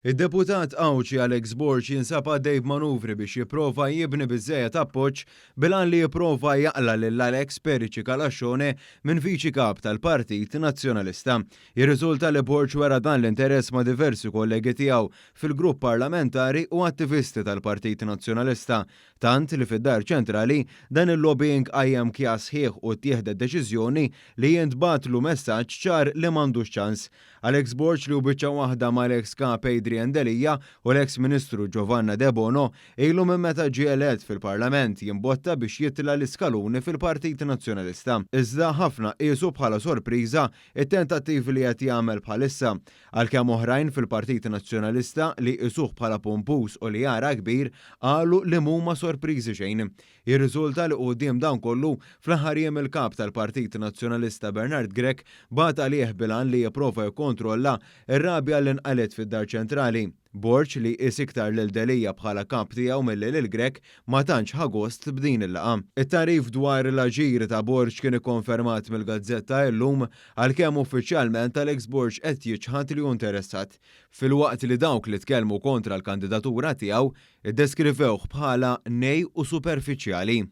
Id-deputat Għawdxi Alex Borg jinsab għaddej b'manuvri biex jipprova jibni biżżejjed appoġġ bil-għan li jipprova jaqla' lil Alex Perici Calascione minn Viċi Kap tal-Partit Nazzjonalista. Jirriżulta li Borg wera dan l-interess ma' diversi kollegi tiegħu fil-grupp parlamentari u attivisti tal-Partit Nazzjonalista Tant li fid-Dar Ċentrali dan il-lobbying qajjem kjas sħiħ u ttieħdet deċiżjoni li jintbagħatlu messaġġ ċar li m'għandux ċans. Alex Borg li hu biċċa waħda mal-eks Kap Adrian Delia u l-eks Ministru Giovanna Debono ilu minn meta ġie elett fil-Parlament jimbotta biex jitla' l-iskaluni fil-Partit Nazzjonalista. Iżda ħafna qiesu bħala sorpriża t-tentattivi li qed jagħmel bħalissa. Għalkemm oħrajn fil-Partit Nazzjonalista li jqisuh bħala pompuż u li jara kbir qalu li mhuma sorpriżi xejn. Jirriżulta li quddiem dan kollu, fl-aħħar jiem il-Kap tal-Partit Nazzjonalista Bernard Grech bagħat għalih bil-għan li jipprova jikkontrolla r-rabja li nqalgħet fid-Dar Ċentrali. Borg, li jqis iktar lil Delia bħala kap tiegħu milli lil Grech, ma tantx ħa gost b'din il-laqgħa. It-tagħrif dwar l-aġir ta' Borg kien ikkonfermat mill-gazzetta Illum, għalkemm uffiċjalment Alex Borg qed jiċħad li hu interessat. Filwaqt li dawk li tkellmu kontra l-kandidatura tiegħu, iddeskrivewh bħala nej u superfiċjali.